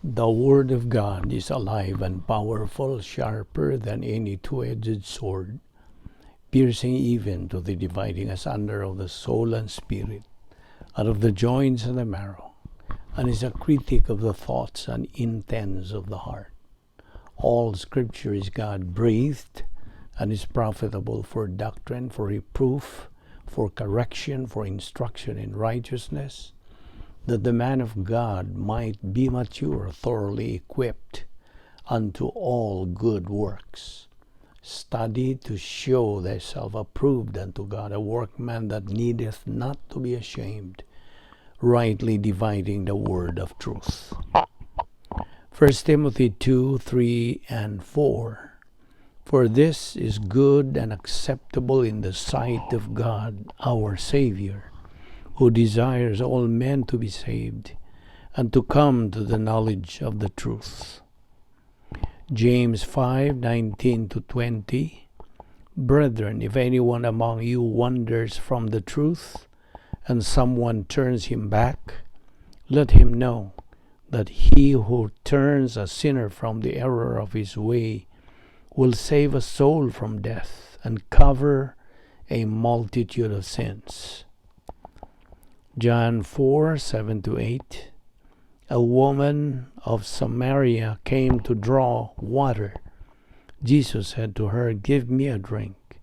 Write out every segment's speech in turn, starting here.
The Word of God is alive and powerful, sharper than any two-edged sword, piercing even to the dividing asunder of the soul and spirit, and of the joints and the marrow, and is a critic of the thoughts and intents of the heart. All Scripture is God-breathed and is profitable for doctrine, for reproof, for correction, for instruction in righteousness, that the man of God might be mature, thoroughly equipped unto all good works. Study to show thyself approved unto God, a workman that needeth not to be ashamed, rightly dividing the word of truth. 1 Timothy 2:3 and 4. For this is good and acceptable in the sight of God our Savior, who desires all men to be saved and to come to the knowledge of the truth. James 5:19 to 20. Brethren, if anyone among you wanders from the truth, and someone turns him back, let him know that he who turns a sinner from the error of his way will save a soul from death and cover a multitude of sins. John 4:7 to 8. A woman of Samaria came to draw water. Jesus said to her, "Give me a drink."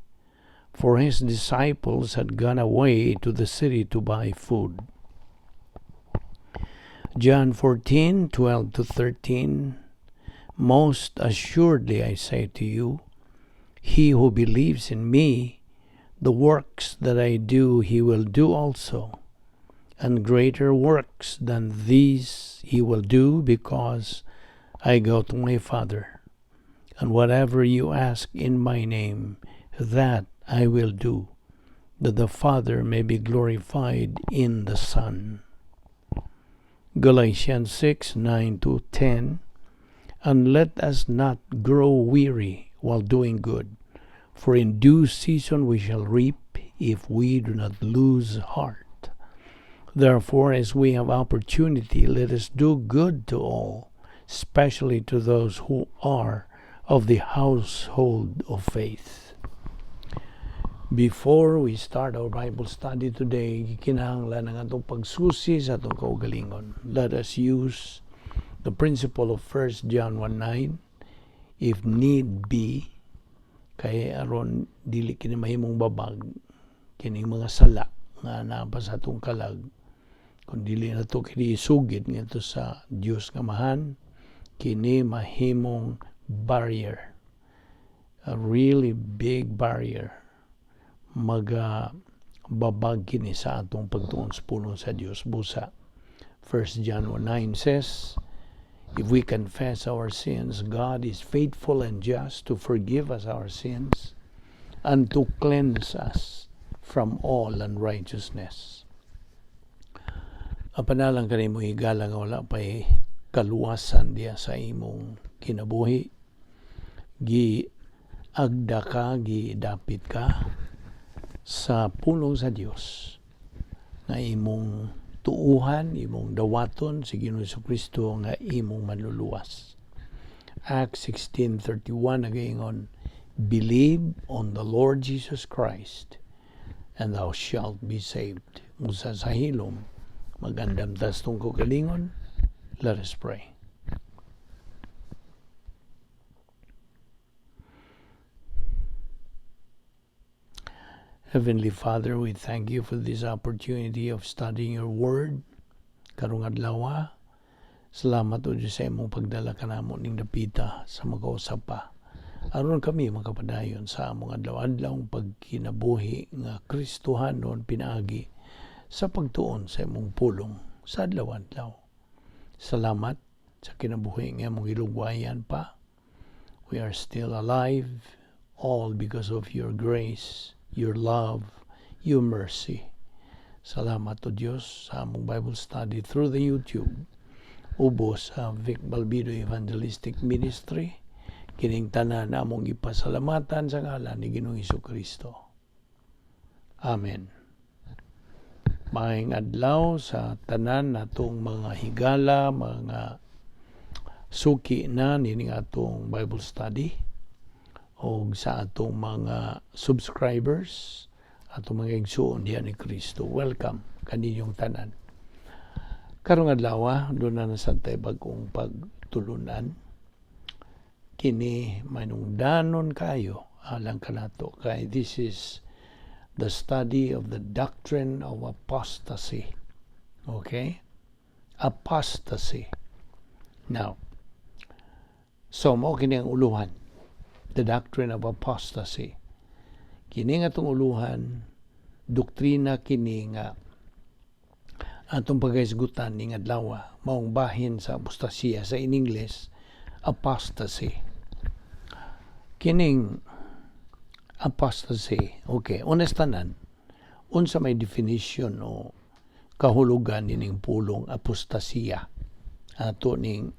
For his disciples had gone away to the city to buy food. John 14:12 to 13. Most assuredly I say to you, he who believes in me, the works that I do, he will do also. And greater works than these he will do, because I go to my Father. And whatever you ask in my name, that I will do, that the Father may be glorified in the Son. Galatians 6:9 to 10. And let us not grow weary while doing good, for in due season we shall reap if we do not lose heart. Therefore, as we have opportunity, let us do good to all, especially to those who are of the household of faith. Before we start our Bible study today, kinahanglan ang atong pagsusi sa atong kaugalingon. Let us use the principle of 1 John 1:9, if need be, kay aron dili kini mahimong babag kining mga sala nga naa pa sa atong kalag. Kung dili nato kini isugid ngadto sa Dios nga Amahan, kini mahimong barrier, a really big barrier. Maga babag kini sa atong pagtuon sa pulong sa Dios. Busa 1 John 1:9 says, if we confess our sins, God is faithful and just to forgive us our sins and to cleanse us from all unrighteousness. Apan kanimo, higala, nga wala pa'y kaluwasan diya sa imong kinabuhi, gi agda ka, gi dapit ka sa pulong sa Dios nga imong tuuhan, imong dawaton si Ginoong Kristo nga imong manluluwas. Acts 16:31 nagaingon, "Believe on the Lord Jesus Christ and thou shalt be saved." Busa sa hilom, magandam tas atong kaugalingon. Let us pray. Heavenly Father, we thank you for this opportunity of studying your word. Karong adlaw, salamat o Diyos sa imong pagdala kanamo ning dapita sa makausap pa, aron kami makapadayon sa among adlaw-adlaw pagkinabuhi nga Kristohanon pinaagi sa pagtuon sa imong pulong sa adlaw-adlaw. Salamat sa kinabuhi nga among gilugwayan pa. We are still alive, all because of your grace, your love, your mercy. Salamat o Diyos sa among Bible study through the YouTube ubos sa Vic Balbido Evangelistic Ministry. Kining tanan among ipasalamatan sa ngalan ni Ginoong Kristo. Amen. Maayong adlaw sa tanan natong mga higala, mga Suki na nining atong Bible study og sa atong mga subscribers, atong mga igsuon diha ni Kristo. Welcome kaninyong tanan. Karong adlaw, duna na sad tay bag-ong pagtulunan. Kini manungdanon kayo alang kanato kay this is the study of the doctrine of apostasy. Okay? Apostasy. Now, so mao kini ang uluhan, the doctrine of apostasy. Kini nga atong uluhan, doktrina kini nga atong paghisgutan ning adlaw, maong bahin sa apostasiya, sa in English, apostasy. Kining apostasy, okay, una sa tanan, unsa may definition o kahulugan nining pulong apostasiya? Ato ning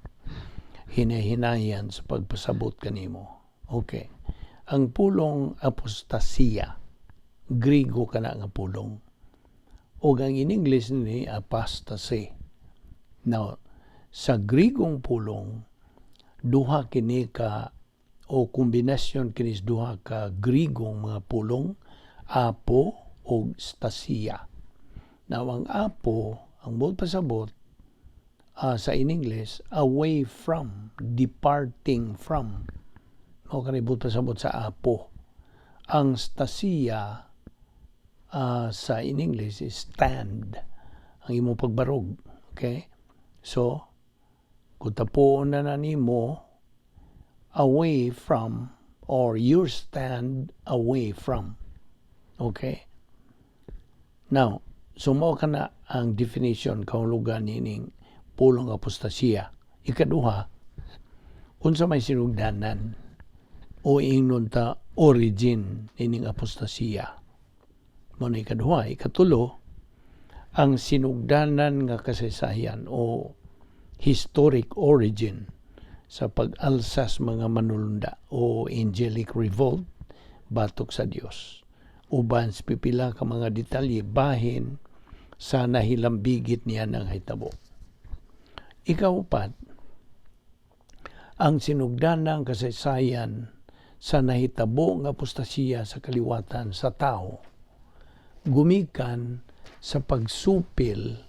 hinahinayan sa pagpasabot kanimo. Okay. Ang pulong apostasiya, Grigo kana nga pulong. O ang in English ni apostasy. Now, sa Grigong pulong, duha kini ka o kombinasyon kini sa duha ka Grigong mga pulong, apo o stasia. Now, ang apo, ang buot pasabot, sa in English, away from, departing from. Mao kani buot pasabot sa apo. Ang stasia sa in English is stand, ang imong pagbarog. Okay? So, kung tapuon na nimo, away from or you stand away from. Okay? Now, so mao kana ang definition, kahulugan nining pulong apostasiya. Ikaduha, unsa may sinugdanan o ingnon ta origin nining apostasiya? Mao na ikaduha. Ikatulo, ang sinugdanan nga kasaysayan o historic origin sa pag-alsas mga manulunda o angelic revolt batok sa Dios. Uban sa pipila ka mga detalye bahin sa nahilambigit niya ng hitabo. Ikaupat, ang sinugdanang kasaysayan sa nahitabo nga apostasiya sa kaliwatan sa tao gumikan sa pagsupil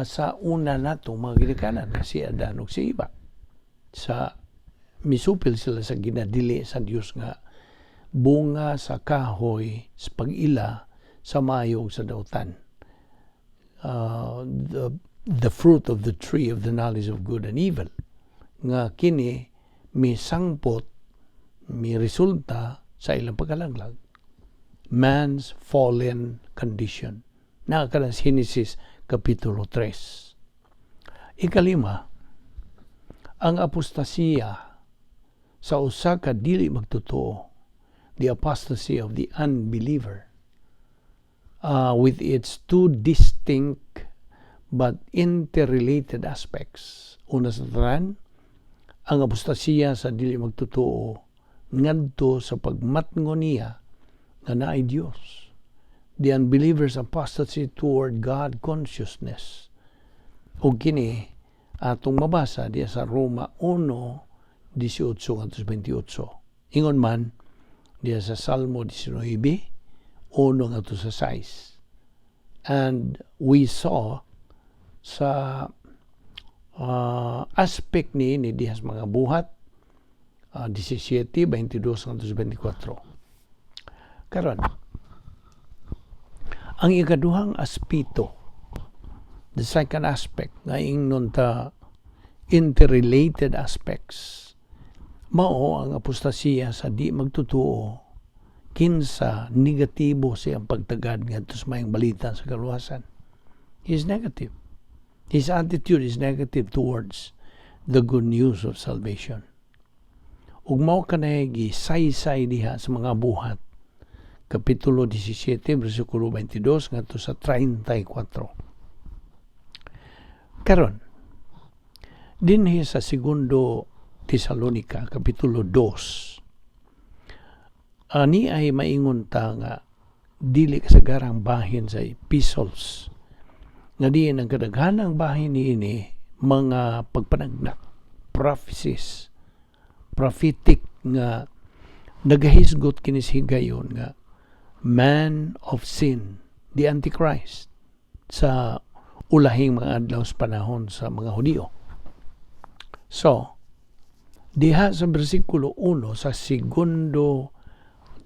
sa una nato mga ginikanan nga si Adan ug si Eva. Sa misupil sila sa ginadili sa Dios nga bunga sa kahoy sa pag-ila sa maayo ug sa dautan. The fruit of the tree of the knowledge of good and evil nga kini misangpot, mi resulta sa ilang pagkalaglag, man's fallen condition na kana sa Genesis Kapitulo 3. Ikalima, ang apostasiya sa usa ka dili magtotoo, the apostasy of the unbeliever, with its two distinct but interrelated aspects. Una sa tanan, ang apostasiya sa dili magtotoo ngadto sa pagmatngon niya nga naay Dios. The unbeliever's apostasy toward God consciousness. O kini atong mabasa diya sa Roma 1:18 ngadto 28. Ingon man diya sa Salmo 19:1 ngadto sa 6. And we saw sa aspect ni diha sa mga Buhat 17:22 ngadto sa 24. Karon, ang ikaduhang aspeto, the second aspect, nga ingnon ta interrelated aspects, mao ang apostasiya sa di magtotoo kinsa negatibo siyang pagtagad ngadto sa maayong balita sa kaluwasan. He is negative. His attitude is negative towards the good news of salvation. Ug mao kanay gisaysay diha sa mga Buhat Kapitulo 17 bersikulo 22 ngadto sa 34. Karon, dinhi sa Segundo Tesalonica Kapitulo 2, ani ay maingon ta nga dili kasagarang bahin sa epistles nga diin ang kadaghanang bahin niini mga pagpanagna. prophecies, prophetic nga nagahisgot kini sa higayon nga man of sin, the Antichrist, sa ulahing mga adlaw sa panahon sa mga Hudiyo. So, diha sa bersikulo 1 sa Segundo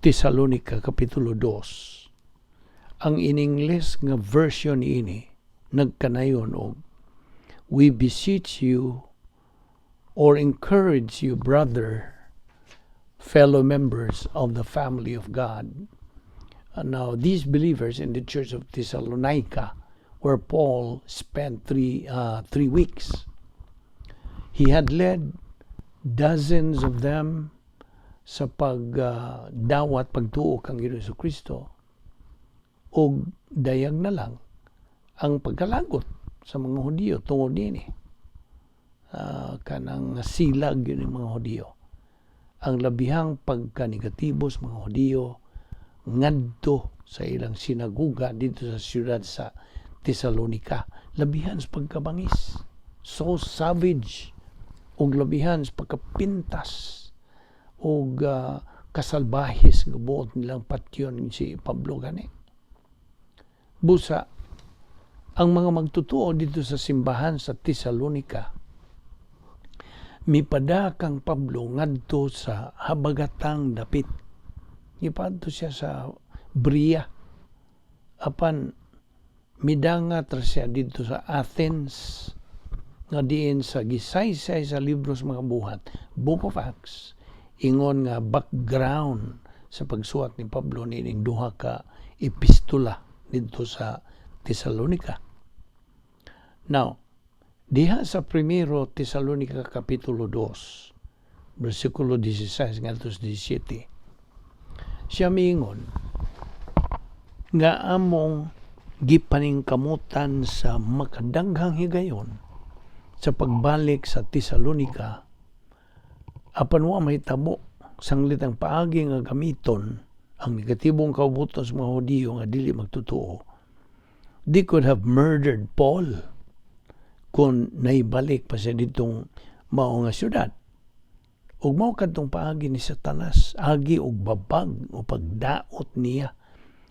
Tesalonica kapitulo 2, ang in English nga version ini nagkanayon og "We beseech you or encourage you, brother, fellow members of the family of God." Now, these believers in the church of Thessalonica, where Paul spent 3 weeks, he had led dozens of them sa pagdawat pagtuo kang Ginoong Kristo og dayag na lang ang pagkalagot sa mga Hudiyo tungod nini. Kanang silag yun ng mga Hudiyo. Ang labihang pagkanegatibo sa mga Hudiyo ngadto sa ilang sinaguga dito sa siyudad sa Thessalonica, labihan sa pagkabangis, so savage, ug labihan sa pagkapintas ug kasalbahis nga buot nilang patyon si Pablo gani. Busa ang mga magtotoo dito sa simbahan sa Thessalonica mipada kang Pablo ngadto sa habagatang dapit. Gipadto siya sa Berea. Apan midangat ra siya dito sa Athens nga diin sa gisaysay sa libro sa mga Buhat, Book of Acts, ingon nga background sa pagsuwat ni Pablo niining duha ka epistola didto sa Thessalonica. Now, diha sa Primero Thessalonica kapitulo 2, versikulo 16 ngadto sa 17, siya miingon nga among gipaningkamutan sa makadaghang higayon sa pagbalik sa Thessalonica, apan wa mahitabo sanglit ang paagi nga gamiton ang negatibong kaubuton sa mga Hudiyo nga dili magtotoo. They could have murdered Paul kung naibalik pa siya ditong mao nga syudad. Ug mao kadtong paagi ni Satanas, agi og babag o pagdaot niya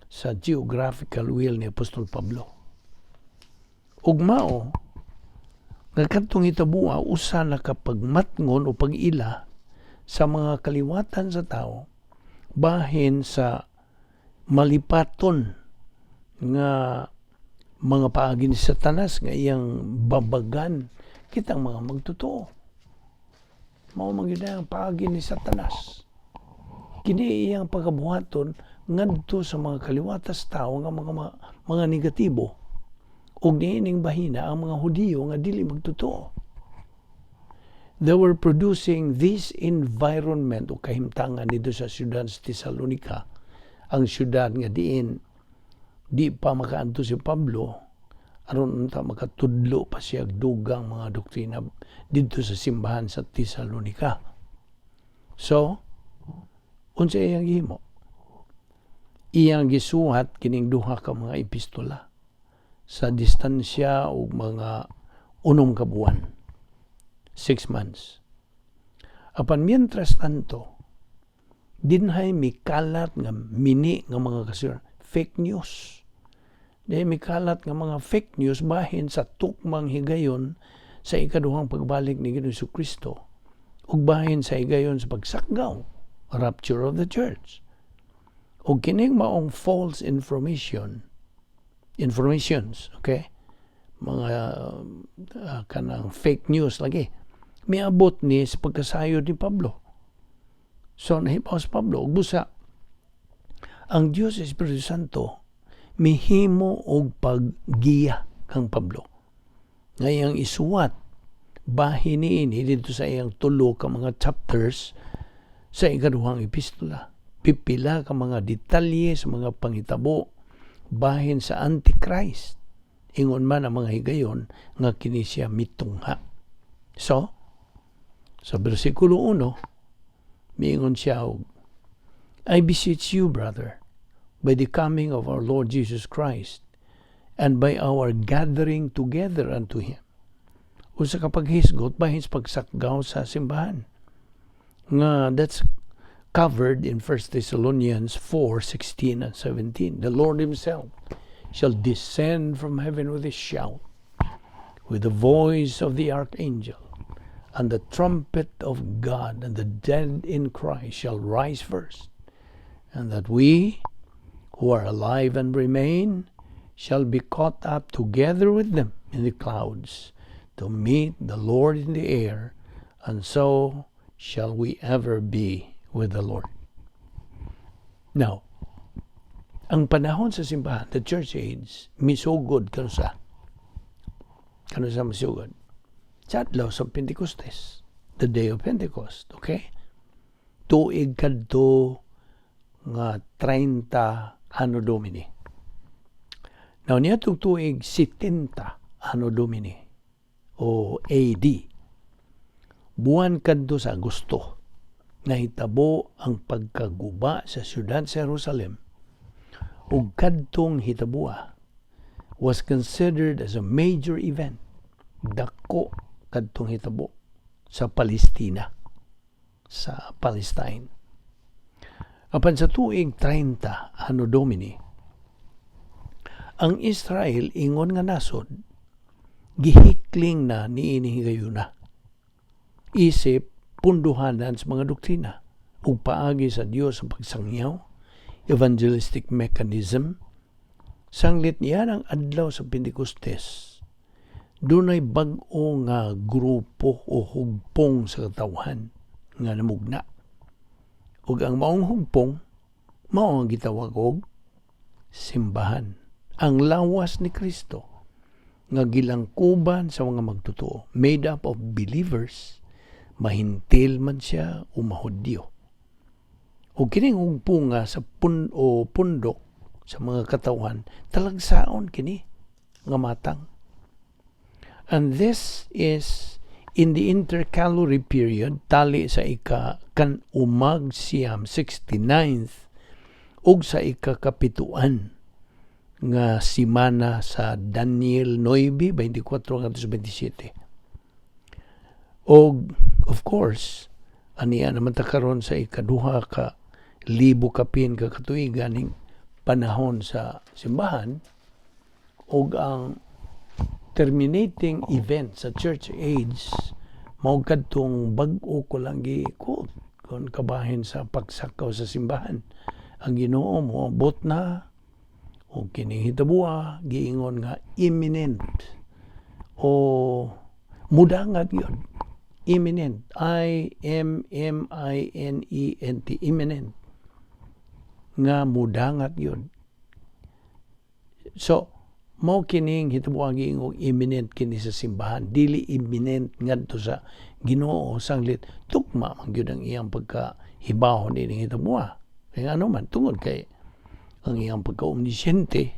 sa geographical will ni Apostol Pablo. Ug mao nga kadtong hitabua usa na ka pagmatngon o pag-ila sa mga kaliwatan sa tao bahin sa malipaton nga mga paagi ni Satanas nga iyang babagan kitang mga magtotoo. Mao man gyud ang paagi ni Satanas. Kini iyang pagabuhaton ngadto sa mga kaliwatas tao nga mga negatibo ug niining bahina ang mga Hudiyo nga dili magtotoo. They were producing this environment o kahimtangan dito sa siyudad sa Thessalonica, ang siyudad nga diin di pa makaadto si Pablo aron unta makatudlo pa siya og dugang mga doktrina didto sa simbahan sa Thessalonica. So, unsa iyang gihimo? Iyang gisuwat kining duha ka mga epistola sa distansya og mga 6 ka buwan. 6 months. Apan mientras tanto, dinhay mikalat nga mini nga mga kasir, fake news. Dihay mikalat nga mga fake news bahin sa tukmang higayon sa ikaduhang pagbalik ni Ginoong Kristo ug bahin sa higayon sa pagsakgaw, rapture of the church. Ug kining maong false informations, okay? Mga kanang fake news lagi. Miabot ni sa pagkasayod ni Pablo. So nahibaw si Pablo ug busa ang Dios Espiritu Santo mihimo og paggiya kang Pablo. Ngayang isuwat bahin niini didto sa iyang tulo ka mga chapters sa ikaduhang epistola. Pipila ka mga detalye sa mga panghitabo bahin sa Antichrist. Ingon man ang mga higayon nga kini siya mitungha. So, sa bersikulo 1, miingon siya og, "I beseech you, brother, by the coming of our Lord Jesus Christ, and by our gathering together unto Him, Usa ka paghisgot bahin sa pagsakgaw sa simbahan. Nga that's covered in 1 Thessalonians 4:16 and 17. The Lord himself shall descend from heaven with a shout, with the voice of the archangel, and the trumpet of God, and the dead in Christ shall rise first, and that we who are alive and remain shall be caught up together with them in the clouds to meet the Lord in the air, and so shall we ever be with the Lord. Now, ang panahon sa simbahan, the church age, misugod kanusa? Kanusa misugod? Sa adlaw sa Pentecostes, the day of Pentecost, okay? Tuig kadto nga 30 Anno Domini. Now, niadtong tuig 70 Anno Domini o AD. Buwan kadto sa Agosto, nahitabo ang pagkaguba sa siyudad sa Jerusalem, ug kadtong hitaboa was considered as a major event. Dako kadtong hitabo sa Palestina, sa Palestine. Apan sa tuig 30 Anno Domini, ang Israel ingon nga nasod gihikling na niini higayuna isip punduhanan sa mga doktrina ug paagi sa Dios sa pagsangyaw, evangelistic mechanism. Sanglit niya ang adlaw sa Pentecostes, dunay bag-o nga grupo o hugpong sa katawhan nga namugna, ug ang maong hugpong mao ang gitawag og simbahan, ang lawas ni Kristo nga gilangkuban sa mga magtotoo, made up of believers, mahintil man siya o mahudyo. O kining hugpunga sa pun o pundok sa mga katawhan, talagsaon kini nga matang. And this is in the intercalary period, tali sa ika kan umag siyam, 69th, ug sa ikakapituan nga simana sa Daniel 9:24 ngadto sa 27. Og of course, aniya naman ta karon sa ikaduha ka libo kapin ka katuigan ning panahon sa simbahan, ug ang terminating event sa church age mao kadtong bag-o ko lang gi-quote kon kabahin sa pagsakaw sa simbahan. Ang Ginoo moabot na, o kining hitabuha giingon nga imminent o mudangat yun. Imminent, I M M I N E N T, imminent nga mudangat yun. So mao kining hitabuha giingong imminent kini sa simbahan, dili imminent ngadto sa Ginoo. Sanglit tugma man gyud ang iyang pagkahibaw nining hitabuha, kay ano man, tungod kay ang iyang pagka-omnisciente,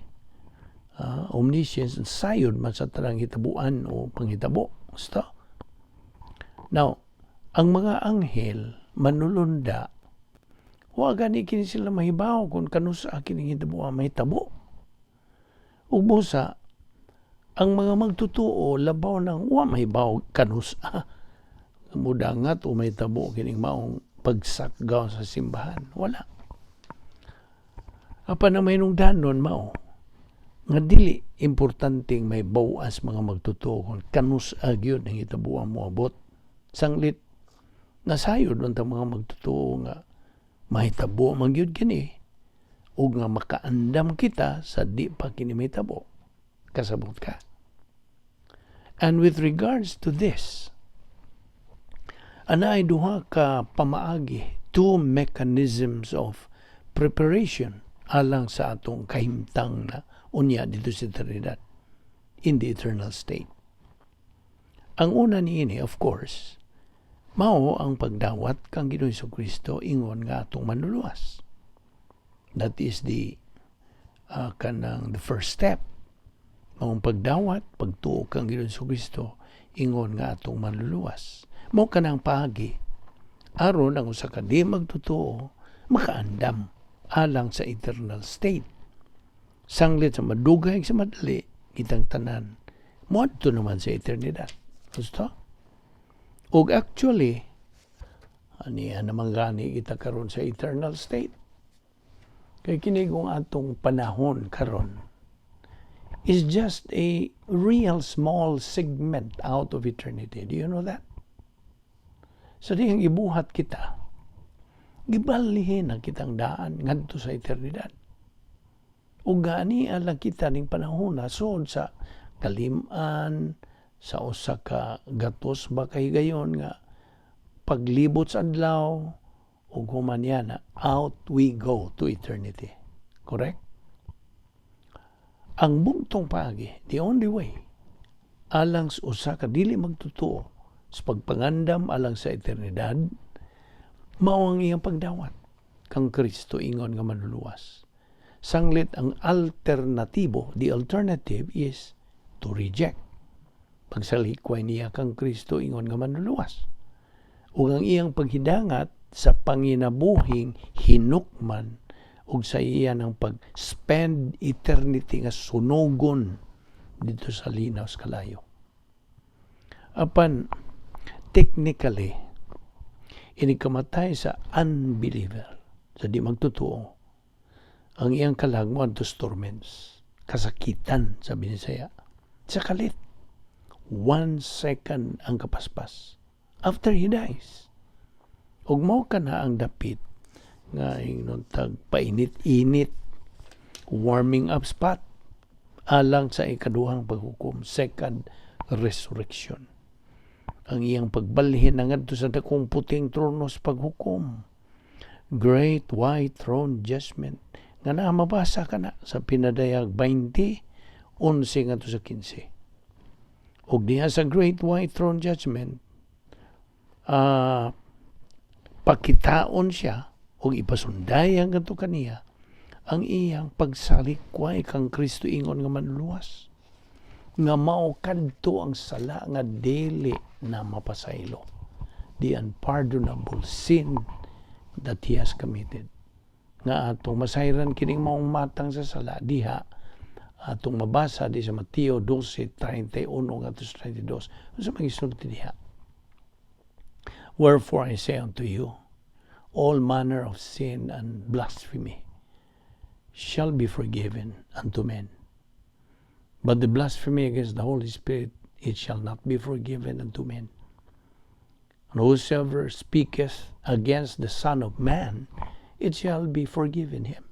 omniscience, sayod man sa tanang hitabuan o panghitabo. Basta. Now, ang mga anghel manulunda, wa gani kini sila mahibaw kung kanusa kining hitabuan mahitabo. Ug busa ang mga magtotoo labaw nang wa mahibaw kanusa mudangat o mahitabo kining maong pagsakgaw sa simbahan. Wala. Apan ang mahinungdanon mao nga dili importanteng may bawas mga magtotoo kung kanus-a gyud ang hitabuan moabot. Sanglit nasayod man ta mga magtotoo nga mahitabo man gyud kini ug nga makaandam kita sa di pa kini mahitabo. Kasabot ka? And with regards to this, anaay duha ka pamaagi, two mechanisms of preparation alang sa atong kahimtang na unya dito sa eternidad, in the eternal state. Ang una niini, of course, mao ang pagdawat kang Ginoong Kristo ingon nga atong manluluwas. That is the kanang the first step. Maong pagdawat, pagtuo kang Ginoong Kristo ingon nga atong manluluwas. Mao kanang paagi aron ang usa ka di magtotoo makaandam alang sa eternal state. Sanglit sa madugay sa madali, kitang tanan moadto naman sa eternidad. Gusto? Ug actually, aniya naman gani kita karon sa eternal state. Kay kini kung atong panahon karon is just a real small segment out of eternity. Do you know that? Sa dihang ibuhat kita, gibalhin ang kitang daan ngadto sa eternidad. Ug gani lang kita ning panahon na sud sa kaliman, sa usa ka gatos ba kahigayon nga paglibot sa adlaw ug human yan, out we go to eternity. Correct? Ang bugtong paagi, the only way, alang sa usa ka dili magtotoo sa pagpangandam alang sa eternidad, mao ang iyang pagdawat kang Kristo ingon nga manluluwas. Sanglit ang alternatibo, the alternative is to reject. Pagsalikway niya kang Kristo ingon nga manluluwas. Ug ang iyang paghidangat sa panginabuhing hinukman ug sa iya ng pag-spend eternity nga sunugon dito sa linaw sa kalayo. Apan, technically, inig kamatay sa unbeliever, sa di magtotoo, ang iyang kalag mo torments, kasakitan sa Binisaya. Sa kalit, 1 second ang kapaspas after he dies. Ug mao kana ang dapit nga ingnon tag painit-init, warming up spot alang sa ikaduhang paghukom, second resurrection. Ang iyang pagbalhin na ngadto sa dakong puting trono sa paghukom. Great White Throne Judgment nga naa mabasa ka na sa Pinadayag 20, 11 ngadto sa 15. Ug diha sa Great White Throne Judgment, pakitaon siya ug ipasundayan ngadto kaniya ang iyang pagsalikway kang Kristo ingon nga manluluwas nga mao kadto ang sala nga dili na mapasaylo, the unpardonable sin that he has committed, nga atong masayran kining maong matang sa sala diha atong mabasa di sa Mateo 12:31 ngadto sa 32. Unsa may gisulti diha? "Wherefore I say unto you, all manner of sin and blasphemy shall be forgiven unto men. But the blasphemy against the Holy Spirit, it shall not be forgiven unto men. And whosoever speaketh against the Son of Man, it shall be forgiven him.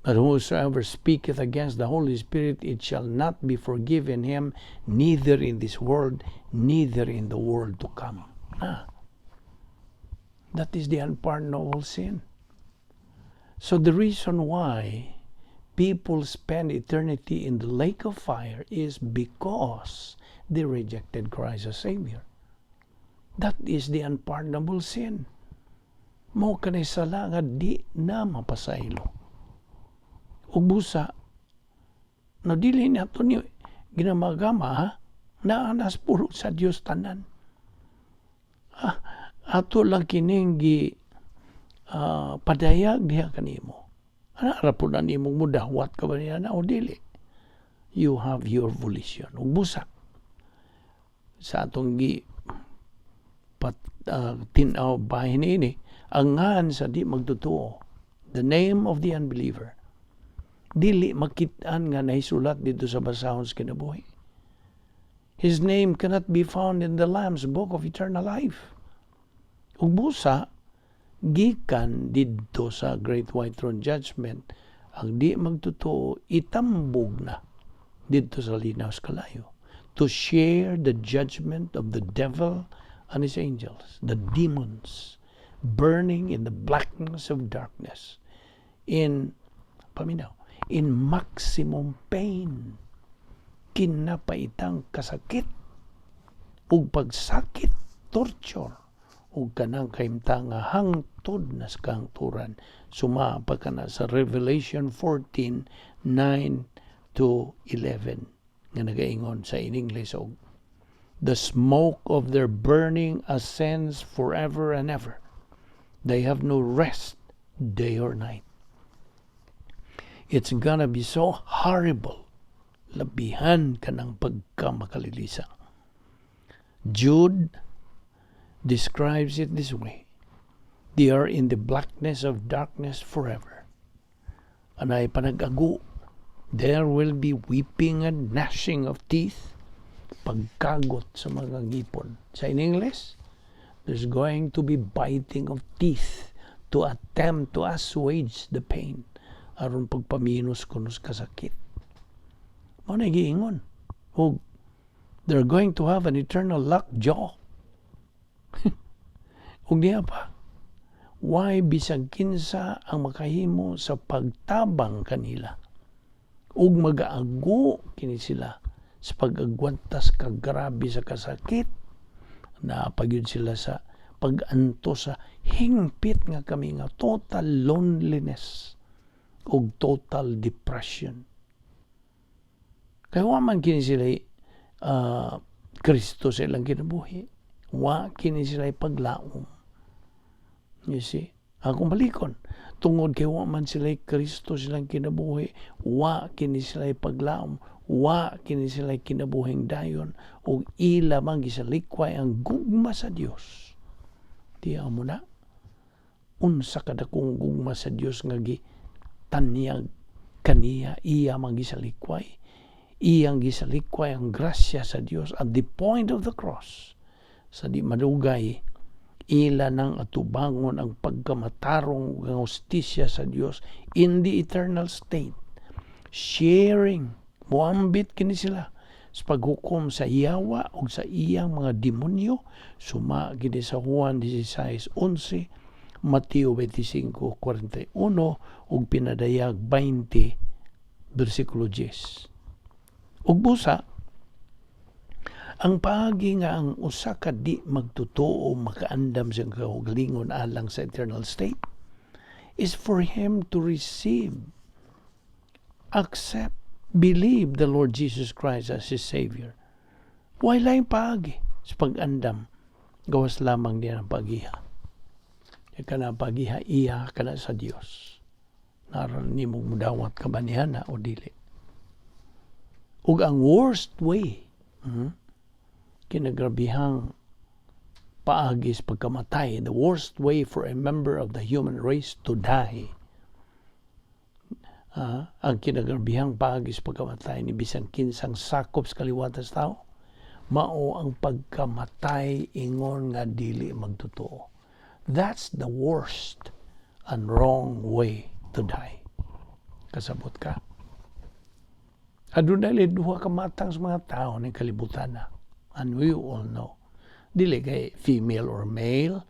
But whosoever speaketh against the Holy Spirit, it shall not be forgiven him, neither in this world, neither in the world to come." Ah, that is the unpardonable sin. So the reason why people spend eternity in the lake of fire is because they rejected Christ as Savior. That is the unpardonable sin. Mao kanay sala nga di na mapasaylo. Ug busa, no dili nato ni ginamagama ha, naa na sa pulong sa Dios tanan. Ah, ato lang kining gi padayag diha kanimo. Ana ra po na nimong mudawat ka ba niya na o dili. You have your volition. Ug busa sa atong gi pat tin-aw bahin ini ang ngan sa di magtotoo, the name of the unbeliever, dili makit-an nga nahisulat dito sa basahon sa kinabuhi. His name cannot be found in the Lamb's Book of Eternal Life. Ug busa, gikan didto sa Great White Throne Judgment, ang di magtotoo itambog na didto sa linaw sa kalayo to share the judgment of the devil and his angels, the demons, burning in the blackness of darkness, in, paminaw, in maximum pain, kinapaitang kasakit, ug pagsakit, torture, ug kanang kahimtang nga hangtod na sa kahangturan. Suma pa kana sa Revelation 14, 9 to 11 nga nagaingon sa in English og "The smoke of their burning ascends forever and ever. They have no rest day or night." It's gonna be so horrible. Labihan ka ng pagkamakalilisa. Jude describes it this way: they are in the blackness of darkness forever. Anay panag-ago, there will be weeping and gnashing of teeth, pagkagot sa mga ngipon. Sa in English, there's going to be biting of teeth to attempt to assuage the pain aron pagpaminos kuno sa kasakit. Mao na giingon. Ug they're going to have an eternal locked jaw. Ug diha pa, why bisag kinsa ang makahimo sa pagtabang kanila ug magaago kini sila sa pag-agwantas kagrabe sa kasakit na pagyud sila sa pag-antos sa hingpit nga kami nga total loneliness ug total depression. Kay wa man kini sila Kristo sa ilang kinabuhi. Wa kini sila paglaom. You see? Akong balikon. Tungod kay wa man sila Kristo silang kinabuhi, wa kini sila paglaom, wa kini sila kinabuhing dayon, ug ila man gisalikway ang gugma sa Dios. Tiya mo na, unsa kadakong gugma sa Dios nga gitanyag kaniya, iya man gisalikway. Iyang gisalikway ang grasya sa Dios at the point of the cross. Sa di madugay, ila nang atubangon ang pagkamatarong ug ang hustisya sa Dios in the eternal state. Sharing, muambit kini sila sa paghukom sa yawa ug sa iyang mga demonyo, suma kini sa Juan 16:11, Mateo 25:41 ug Pinadayag 20 bersikulo 10. Ug busa, ang paagi nga ang usa ka di magtotoo makaandam sa kaugalingon alang sa eternal state is for him to receive, accept, believe the Lord Jesus Christ as his Savior. Way laing paagi sa pag-andam? Gawas lamang niya ang pagiha. Kana pagiha iya kana sa Dios. Naron nimo mudawat ka ba niya na o dili. Ug ang worst way, kinagrabihang paagi sa pagkamatay, the worst way for a member of the human race to die, ang kinagrabihang paagi sa pagkamatay ni bisan kinsang sakop sa kaliwatan sa tao, mao ang pagkamatay ingon nga dili magtotoo. That's the worst and wrong way to die. Kasabot ka? Adunay duha ka matang sa mga tao ning kalibutan na. And we all know. Dili kay female or male.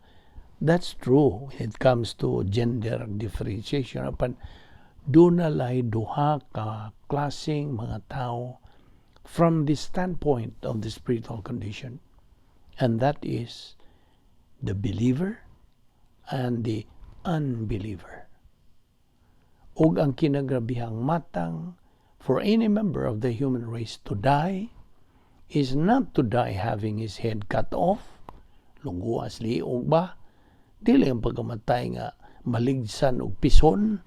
That's true when it comes to gender differentiation. Apan duna lay duha ka klaseng mga tao from the standpoint of the spiritual condition. And that is the believer and the unbeliever. Ug ang kinagrabihang matang for any member of the human race to die is not to die having his head cut off, lungguas liog ba? Dili ang pagkamatay nga maligsan og pison,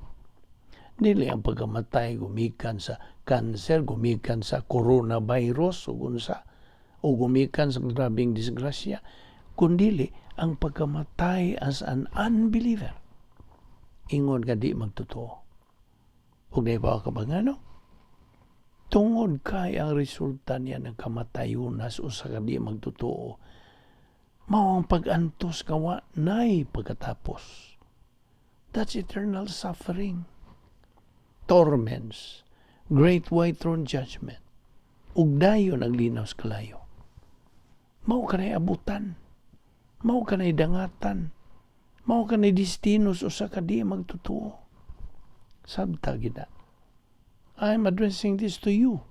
dili ang pagkamatay gumikan sa cancer, gumikan sa coronavirus ug unsa, o gumikan sa grabeng disgrasya, kundili ang pagkamatay as an unbeliever, ingon nga di magtotoo. Ug naibaw ka ba ngano? Tungod kay ang resulta niya ng kamatayunas usa ka di magtotoo, mao ang pag-antos nga wa nay pagkatapos. That's eternal suffering, torments, great white throne judgment, ug dayon ang linaw sa kalayo. Mao kanay abutan, mao kanay dangatan, mao kanay destino sa usa ka di magtotoo. Sabta gyud na. I'm addressing this to you,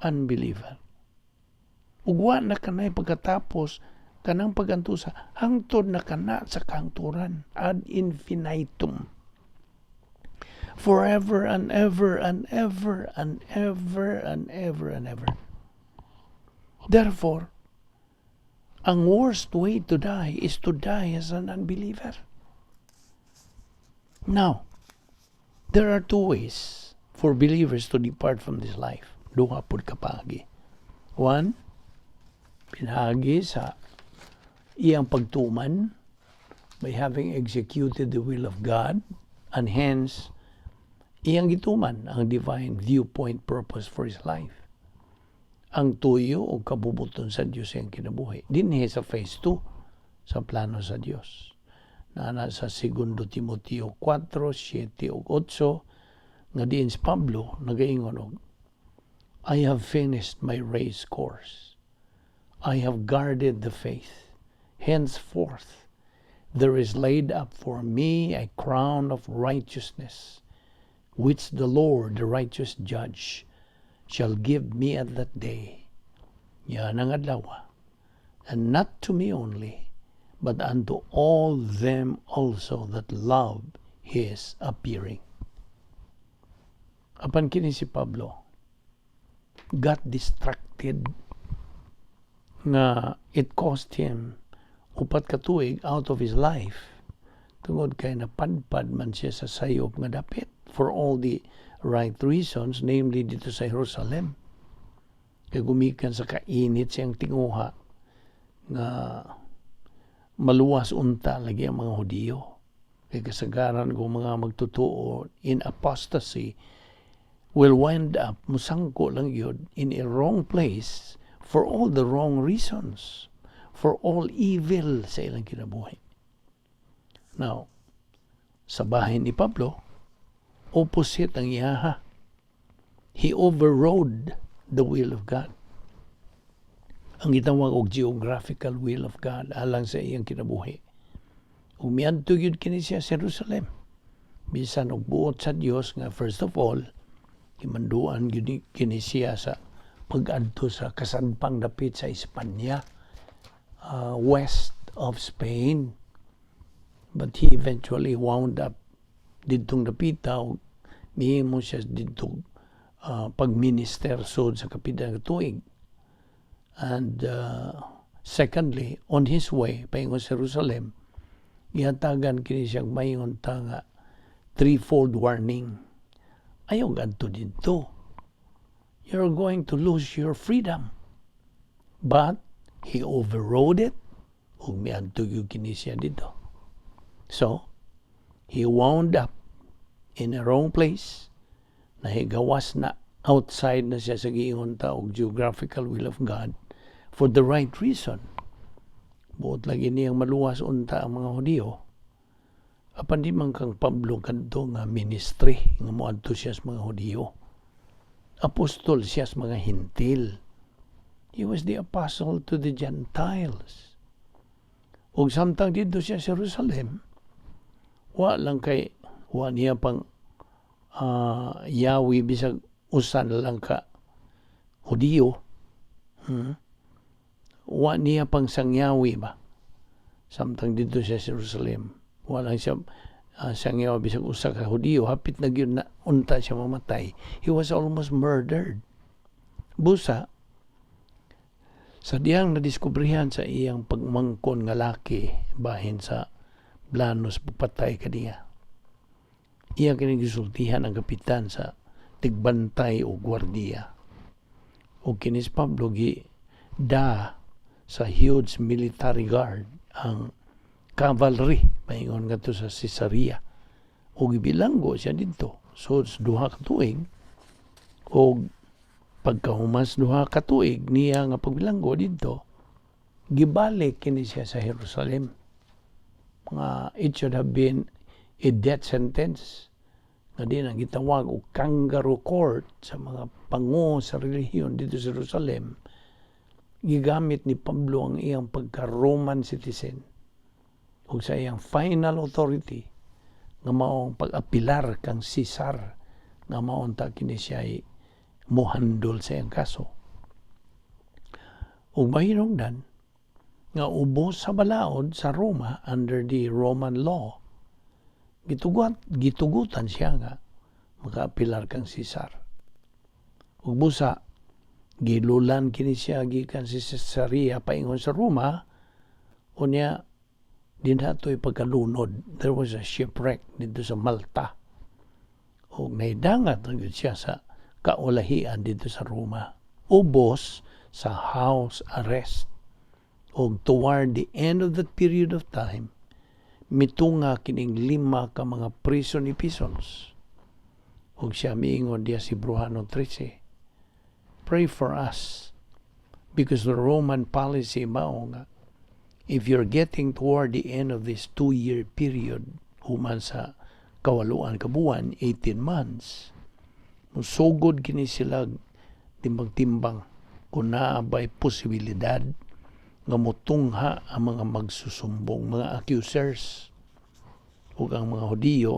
unbeliever. Ug wa na kanay pagkatapos kanang pagantusa hangtod na kana sa kahangturan, ad infinitum. Forever and ever and ever and ever and ever and ever. Therefore, ang worst way to die is to die as an unbeliever. Now, there are two ways for believers to depart from this life. Duha pud ka paagi. One, Pinaagi sa iyang pagtuman, by having executed the will of God, and hence iyang gituman ang divine viewpoint, purpose for his life, ang tuyo o kabubuton sa Dios iyang kinabuhi dinhi sa phase 2 sa plano sa Dios na sa Segundo Timoteo 4, 7 ug 8, nga diin si Pablo nagaingon og, "I have finished my race course. I have guarded the faith. Henceforth there is laid up for me a crown of righteousness, which the Lord, the righteous judge, shall give me at that day." Yan ang adlaw. "And not to me only, but unto all them also that love his appearing." Apan kini si Pablo got distracted nga it cost him 4 ka tuig out of his life, tungod kay napadpad man siya sa sayop nga dapit for all the right reasons, namely dito sa Jerusalem, kay gumikan sa kainit siyang tinguha nga maluwas unta lagi ang mga Hudiyo, kay kasagaran kung mga magtutuo in apostasy will wind up musangko lang yun in a wrong place for all the wrong reasons, for all evil sa ilang kinabuhi. Now, sa bahin ni Pablo, opposite ang iyaha. He overrode the will of God. Ang gitawag og geographical will of God alang sa iyang kinabuhi. Ug miadto gyud kini siya sa Jerusalem. Bisan og buot sa Dios nga first of all, gimanduan gyud kini siya sa pag-adto sa kasadpang dapit sa Espanya, west of Spain. But he eventually wound up didtong dapita ug mihimo siya didtong pagminister sud sa kapila nga tuig. And secondly, on his way paingon sa Jerusalem, gihatagan kini siyang mayon ta nga threefold warning. Ayaw gadto didto. You're going to lose your freedom. But he overrode it ug miadto gyud kini siya didto. So, he wound up in a wrong place, nahigawas na, outside na siya sa giingon ta og geographical will of God for the right reason. Buot lagi niyang maluwas unta ang mga Hudiyo. Apan di man kang Pablo kadto nga ministry nga moadto siya sa mga Hudiyo. Apostol siya sa mga Hintil. He was the apostle to the Gentiles. Ug samtang didto siya sa Jerusalem, wa lang kay wa niya pang yawi bisag usa na lang ka Hudiyo. Wa niya pang sangyawi ba. Samtang didto siya sa Jerusalem, wa lang siya sangyawi bisag usa ka Hudiyo, hapit na gyud na unta siya mamatay. He was almost murdered. Busa, sa diyang nadiskubrihan sa iyang pagmangkon nga laki bahin sa plano sa pagpatay kaniya, iya kini gisultihan ang kapitan sa tigbantay o gwardiya. O kini si Pablo gi da sa huge military guard, ang cavalry, paingon ngadto sa Caesarea. O gibilanggo siya didto. So 2 ka tuig, og pagkahumas 2 ka tuig niya nga pagbilanggo didto, gibalik kini siya sa Jerusalem. Mga it should have been a death sentence nga di na gitawag og kangaroo court sa mga pango sa relihiyon didto sa Jerusalem. Gigamit ni Pablo ang iyang pagka-Roman citizen ug sa iyang final authority nga maong pag-apilar kang Caesar, nga mao unta kini siya ay mohandol sa iyang kaso. Ug mahinungdan nga ubos sa balaod sa Roma, under the Roman law, gitugutan siya nga makaapilar kang Caesar. Ug busa gilulan kini siya gikan si Caesarea paingon sa Roma. Unya dinha to'y pagkalunod, there was a shipwreck didto sa Malta ug nahidangat na gyud siya sa kaulahian didto sa Roma, ubos sa house arrest. Og toward the end of that period of time, mitunga kining lima ka mga prison epistles. Ug siya miingon diya si Hebrohanon 13, "Pray for us," because the Roman policy mao nga if you're getting toward the end of this 2-year period, human sa 8 ka buwan, 18 months, musugod kini sila timbang-timbang kung naa ba'y posibilidad nga mutungha ang mga magsusumbong, mga accusers. Ug ang mga Hudiyo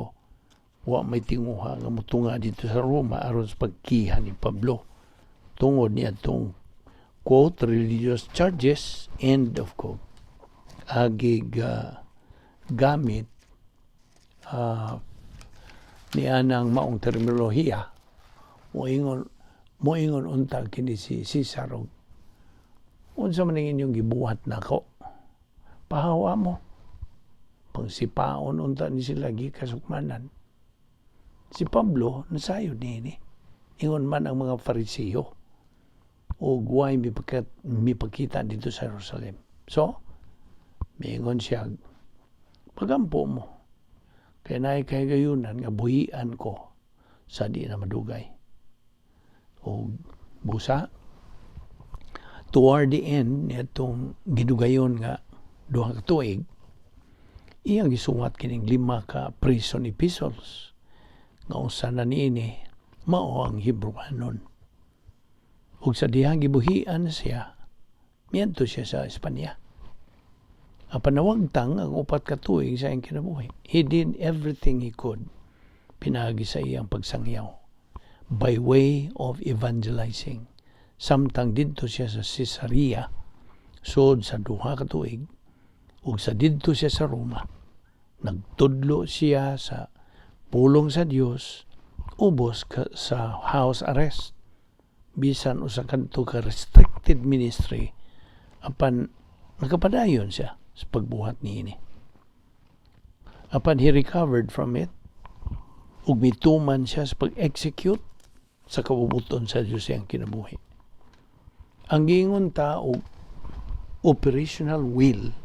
wa may tinguha nga mutunga dito sa Roma aron sa pagkiha ni Pablo tungod niya itong quote "religious charges" end of quote. Agig gamit niya ng maong terminolohiya, moingon unta kini si Cesar og unsa man ang inyong gibuhat nako, pahawa mo. Pangsipaon unta ni sila gikasukmanan si Pablo. Nasayod niini, ingon man ang mga Fariseo, ug way mipakita dito sa Jerusalem. So miingon siya, "Pagampo mo kay naay kahigayunan nga buhian ko sa di na madugay." O busa toward the end niadtong gidugayon nga 2 ka tuig, iyang gisuwat kining lima ka prison epistles nga usa na niini mao ang Hebrohanon. Ug sa dihang gibuhian siya, miadto siya sa Espanya apan nawagtang ang 4 ka tuig sa iyang kinabuhi. He did everything he could pinaagi sa iyang pagsangyaw by way of evangelizing samtang didto siya sa Caesarea sud sa 2 ka tuig. Ug sa didto siya sa Roma, nagtudlo siya sa pulong sa Dios ubos ka, sa house arrest. Bisan usa kadto ka restricted ministry, apan nakapadayon siya sa pagbuhat niini. Apan he recovered from it ug mituman siya sa pag-execute sa kabubuton sa Dios iyang kinabuhi. Ang giingon ta og operational will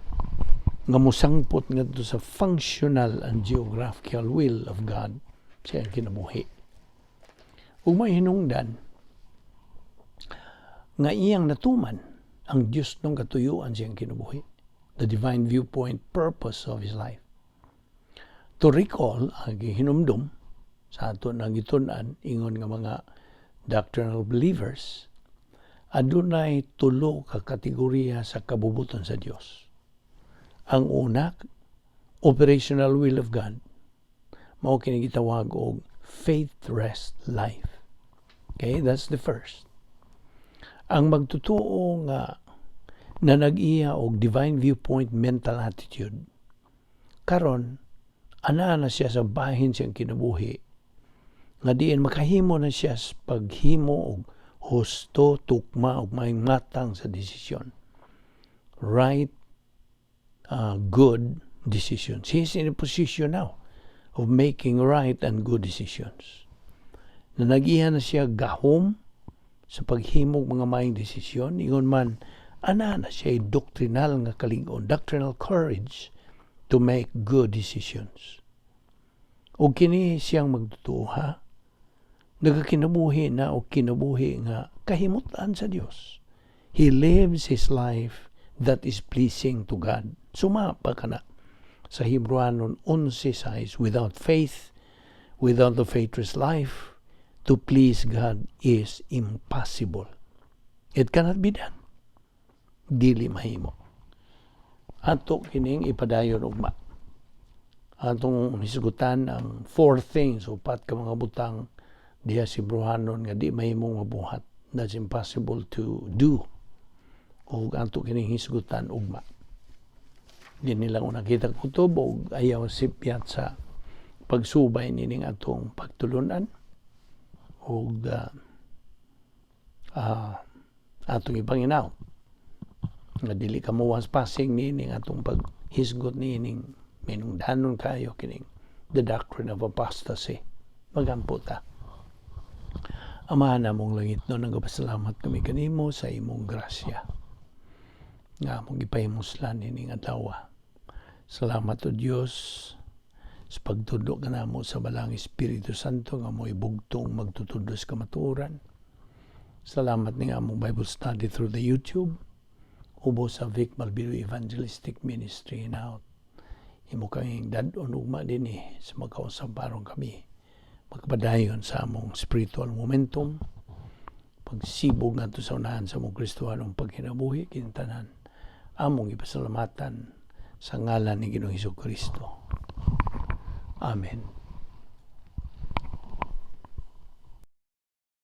nga mosangpot ngadto sa functional and geographical will of God sa iyang kinabuhi. Ug may hinungdan nga iyang natuman ang Dios nung katuyuan sa iyang kinabuhi, the divine viewpoint purpose of his life. To recall, ang gihinumdum sa ato nang gitun-an ingon nga mga doctrinal believers, adunay tulo ka kategorya sa kabubuton sa Dios. Ang una, operational will of God, mao kini gitawag og faith rest life. Okay, that's the first. Ang magtutuo nga na nag-iya og divine viewpoint mental attitude karon, ana na siya sa bahin siyang kinabuhi nga diin makahimo na siya sa paghimo og husto, tukma ug maayong matang sa desisyon, right, good decisions. He's in a position now of making right and good decisions na nag-iya na siya gahom sa paghimog mga maayong desisyon. Ingon man, ana na siya doctrinal nga kalig-on, doctrinal courage to make good decisions. O kini siyang magtutuo ha, nagakinabuhi na o kinabuhi nga kahimutan sa Dios. He lives his life that is pleasing to God. Suma pa kana sa Hebrohanon 11:6, without faith, without the faithless life, to please God is impossible. It cannot be done. Dili mahimo. Ato kining ipadayon ugma. Atong hisgutan ang four things, upat ka mga butang diha si Hebrohanon nga di mahimong mabuhat. That's impossible to do. O ato kining hisgutan ugma. Di nila una kita kutob og ayaw sipyat sa pagsubay nining atong pagtulunan og atong ipanginaw nga dili ka mo passing nining atong paghisgot nining minungdanon kayo kining the doctrine of apostasy. Magampo ta. Amahan namong langit no, nagapasalamat kami kanimo sa imong grasya. Nga among gipahimuslan ining adlaw. Salamat, O Dios, sa pagtudlo kanamo sa Balaang Espiritu Santo nga mo'y bugtong magtutudlo sa kamatuoran. Salamat ning among Bible study through the YouTube ubos sa Vic Malbido Evangelistic Ministry. Now, imo kaming dad-on ugma dinhi sa magkausamparong kami magpadayon sa among spiritual momentum, pagsibog ngadto sa unahan sa among Kristohanong pagkinabuhi. Kintanan among ipasalamatan sa ngalan ni Ginoong Hesus Kristo. Amen.